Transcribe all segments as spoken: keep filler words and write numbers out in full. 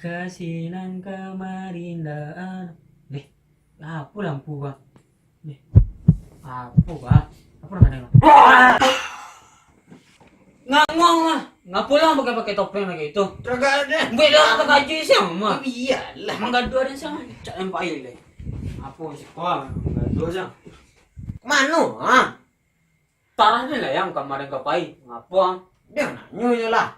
Kasinan kamarindaan. Deh, apo lampu, Bang? Deh, apo, Bang? Apo nan kadang? Nganguang lah. Ngapo lah pakai-pakai topeng lagi tu? Tagak deh. Buek lah, tagak aja siang mah. Iyalah. Manggaduah dan siang. Cak lempai leh. Apo sih, Bang? Manggaduah siang. Mano, ha? Tarah ni lah yang kamarin ka pai. Ngapo, ang? Dia nanyo je lah.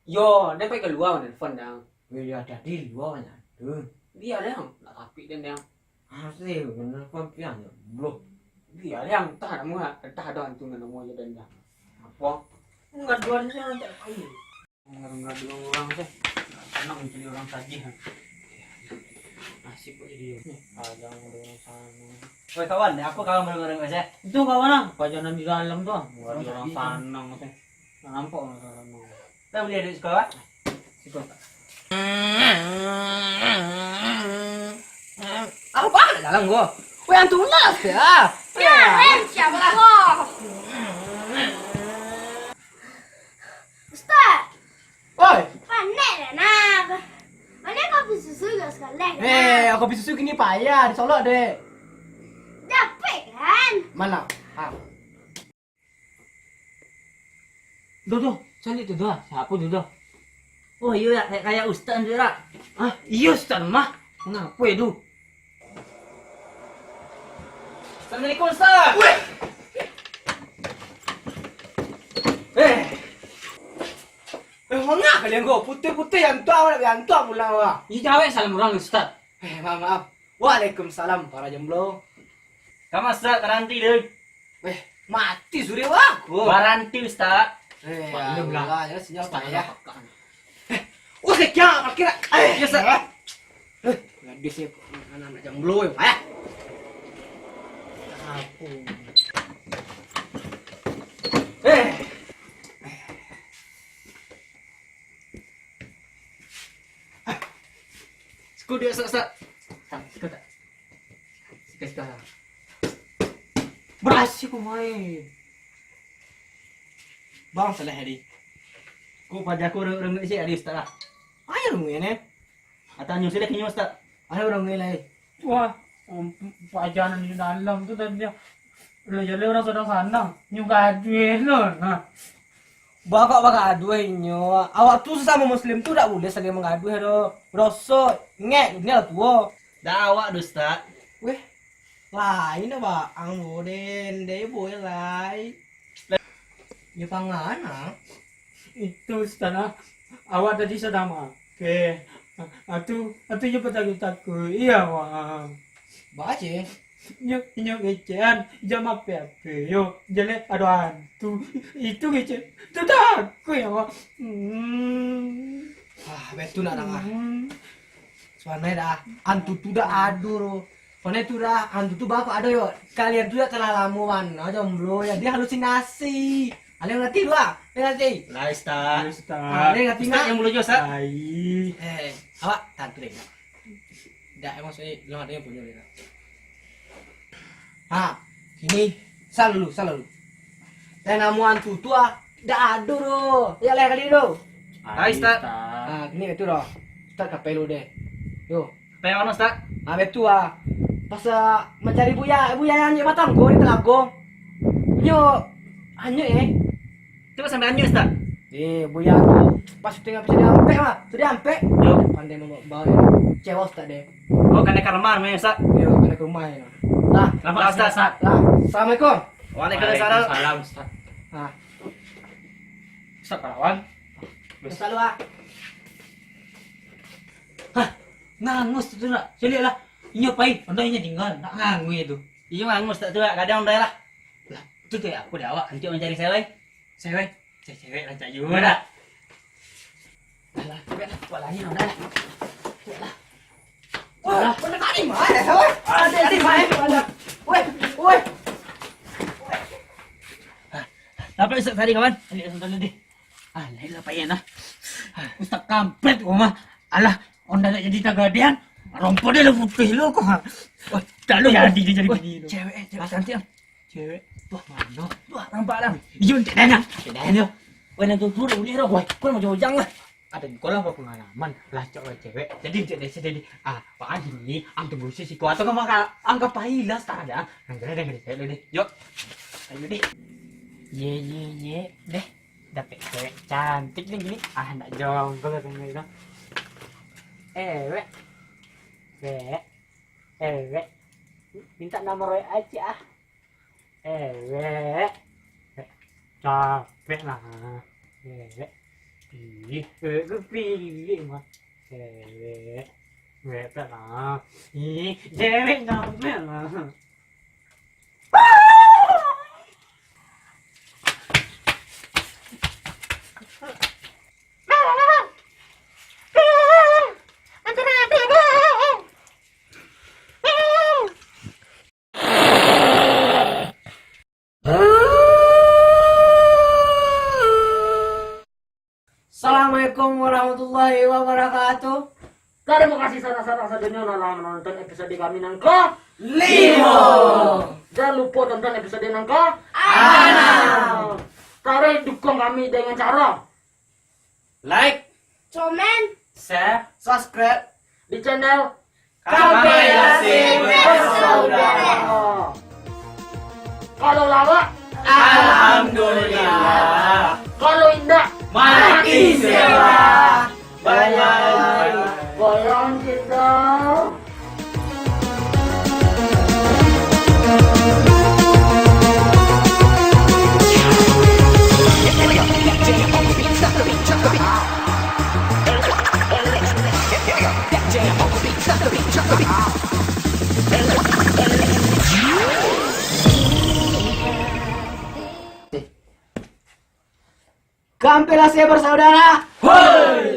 Yo, dia pai kalua, nelfon dah. Yo, yo, hati-hati di lua banyak tu. Dia lah yang nak rapik dan yang. Asli, nelfon pian je, bro. Dia lah yang entah namu, entah ada hantu nan namu aja dan dah. Ngapo? Ngaduan je, tak pai. Ngaduan urang tu. Sanang mancari urang tagih. Nasib kok jadi ni. Pajang dengan sanang. Woi, kawan, apo kawan baru-baru ni, eh? Itu kawan ah, pajanan di dalam tu ah. Urang tagih tu. Sanang tu. Nampak urang sanang. Kita boleh duduk siko, ah? Siko. Apo dalam gua? Woi, antum lah, ya. Ya, eh, siapa? Ustaz. Oi. Panek dah nak. Mana kopi susu juga sekali? Eh, kopi susu kini payah disolok dek. Dapik kan? Mana? Ah. Doh, doh, caliak tu doh. Siapo tu doh? Oh, iyo, dak, kayak, kayak ustaz tu, dak? Ah, iyo, ustaz mah. Ngapo yo tu? Assalamualaikum, Ustaz. Weh. Eh. Eh, manga kalian ko? Putih-putih yang tua, yang tua pulang, wah. Ih, jawek salam urang, Ustaz. Eh, maaf, maaf. Waalaikumsalam, para jomblo. Kama, Ustaz, baranti deh. Weh, mati sudah, wah. Baranti, Ustaz. Eh, maklum lah. Allah, ya, sinyal Ustaz payah. Eh, oh, sekian, parkir. Eh, ya, Ustaz. Eh, gadis ni, anak-anak jomblo, ya, payah. Ampun. Eh. Siko dia, Ustaz, Ustaz. Siko tak? Siko-siko. Barasiah ko main. Bang, salah hari. Ko paja ko rengek-rengek cek hari, Ustaz lah. Ayo rengek ni. Atanyo sudah kinyo, Ustaz. Ayo rengek lai. Wah, paja nan di dalam tu tadi. Lah jaleh urang sadang sanang. Nyo gaduah lo. Nah. Bakak bagaduah inyo. Awak tu sasamo muslim tu dak buliah saling manggaduah doh. Rosok, ngek, dunia lah tuo. Dak awak doh, Ustaz. Weh, lain dah baang boden, deh boy lai. Nyo pangan ah. Itu Ustaz ah. Awak tadi sadang makan. Atu, atu nyo batakuik-takuik. Iya, wah. Baje. Inyo, inyo ngecekan jam ape-ape yo, jaleh ado hantu. Itu ngecek tu takuik yo. Hmm. Ah, betul nak danga. Hmm. Suanai dah, hantu tu dah ado. Suanai tu dah, hantu tu bako ado yo. Kalian tu dah talah lamo bana jomblo, jadi halusinasi. Aleh ngerti tu ah? Aleh ngerti? Lah, Ustaz. Aleh ngerti. Ustaz nak? Yang mulu jo, Ustaz. Ai. Eh, awak tantu deh. Dak, emang saya bilang adanya punya dia. Ha, sini, sal dulu, sal dulu. Teh namuan tu tu ah, dak ado doh. Ya lah kali tu. Hai, Ustaz. Ha, kini itu doh. Ustaz kapelo deh. Yo. Kapelo mana, Ustaz? Ha, betul ah. Pas ah, mencari buya, buya yang anjek batang ko di telago. Nyo, anjek eh. Cubo sampai anjak, Ustaz. Eh, buya tu pas tengah bisa diampek lah. Sudah ampek. Yo. Pandai membawa, bawa cewek, Ustaz, deh. Oh, kena ke rumah, main, Ustaz. Yo, kena ke rumah, ya. Lah. Selamat, Ustaz. Lah. Assalamualaikum. Waalaikumsalam. Waalaikumsalam, Ustaz. Ah. Ustaz, kawan. Ustaz lu, ah. Hah, ngangus tu nak. Caliak lah. Inyo pai, udah inyo tinggal. Nak ngangus tu. Iyo, ngangus tak tu, Kak. Kadang udah lah. Lah, tu tu aku dah awak. Nanti mencari cewek. Cewek, cewek, cewek rancak juo dah. Alah, cewek lah, buat lain dah. Cewek lah. Wah, alah. Mana tadi mah, eh, weh? Ada tadi mah, eh. Weh, weh. Dapat esok tadi, kawan. Ambil sandal tadi. Ah, lain lah payah lah. Ustaz kampret kau mah. Alah, onda nak jadi tagadian. Rompo dia lah putih lo kau. Wah, tak lo jadi dia jadi bini lo. Cewek, eh, cewek cantik lah. Cewek. Wah, mana? Wah, nampak lah. Iyo, cek dah, cek dah. Wah, nak tutur boleh dah. Wah, kau macam ujang lah. Ado juo lah bapangalaman, lah cok lah cewek. Jadi, cok deh, jadi, ah, Pak Adi ni, ang tunggu si siko atau ka maka, ang ka pai lah, sekarang deh, ah. Nah, jadi, jadi, jadi, jadi, jadi. Yuk. Ayo, deh. Ye, ye, ye, deh. Dapek cewek cantik ni gini. Ah, nak jomblo kan gitu. Eh, wek. Wek. Eh, wek. Minta nomor W A aja, ah. Eh, wek. Capek lah. Eh, wek. Ih, wek, gue pilih mah. Eh, wek. Wek, tak lah. Ih, cewek capek lah. Assalamualaikum warahmatullahi wabarakatuh. Tarimo kasih sanak-sanak sadonyo nan lah manonton episode kami nan ka limo. Jan lupo tonton episode nan ka anam. Taruih dukuang kami dengan caro like, komen, share, subscribe di channel Kampai Asik Bersaudara. Kalau lawak, alhamdulillah. Kalau indak, mati sirah. Bye bye. Goyang kita. Kampai Asik Bersaudara. Hoi!